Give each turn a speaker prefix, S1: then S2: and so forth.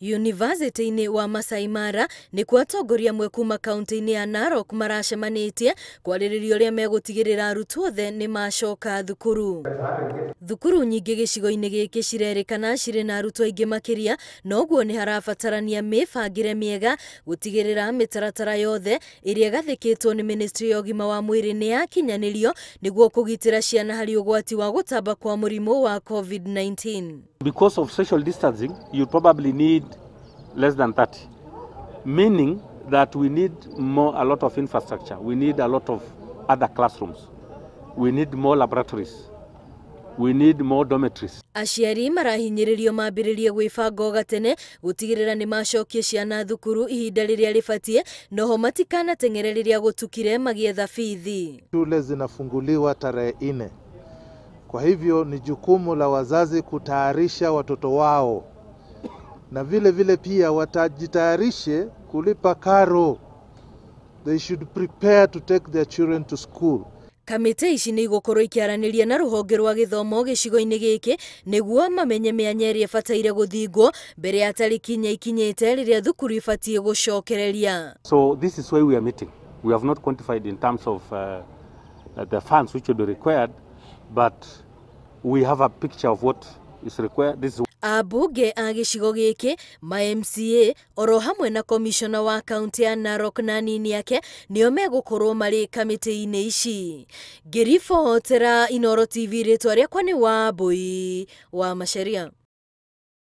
S1: Yunivasĩtĩ-inĩ wa Masai Mara nĩkuo atongoria amwe kuma kaunti-inĩ ya Narok maracemanĩtie kwarĩrĩria ũrĩa megũtigĩrĩra arutwo othe nĩ macoka thukuru. Thukuru nyingĩ gĩcigo-inĩ gĩkĩ cirerĩkana cirĩ na arutwo aingĩ makĩria, noguo nĩ harabatarania mĩbangĩre mĩega gũtigĩrĩra mĩtaratara yothe ĩrĩa ĩgathĩkĩtwo nĩ ministry ya ũgima wa mwĩrĩ nĩ yakinyanĩrio nĩguo kũgitĩra ciana harĩ ũgwati wa gũtamba kwa mũrimũ wa COVID-19.
S2: Because of social distancing, you probably need less than 30, meaning that we need more, a lot of infrastructure. We need a lot of other classrooms. We need more laboratories. We need more dormitories.
S1: Aciari marahinyĩrĩrio mambĩrĩrie gwĩbanga o gatene gũtigĩrĩra nĩ macokia ciana thukuru ihinda rĩrĩa rĩbatiĩ, noho matikanateng'ere rĩrĩa gũtukire magĩetha bithi.
S3: Shule zinafunguliwa tarehe 4. Kwa hivyo ni jukumu la wazazi kutayarisha watoto wao, na vile vile pia watajitayarishe kulipa karo. They should prepare to take their children to school.
S1: Kamĩtĩ ici nĩ igũkorwo ikĩaranĩria na rũhonge rwa gĩthomo gĩcigo-inĩ gĩkĩ nĩguo mamenye mĩanya ĩrĩa ĩbataire gũthingwo mbere ya tarĩki 4 ikinyĩte rĩrĩa thukuru ibatiĩ gũcokereria.
S2: So this is why we are meeting. We have not quantified in terms of the funds which will be required, but we have a picture of what is required. This is
S1: Ambunge a gĩcigo gĩkĩ, ma MCA oro hamwe na komishona wa kaunti ya Narok na anini ake nĩo megũkorwo marĩ kamĩtĩ-inĩ ici. Ngĩribotera Inooro TV, rĩtwa rĩakwa nĩ Wambui wa Macharia.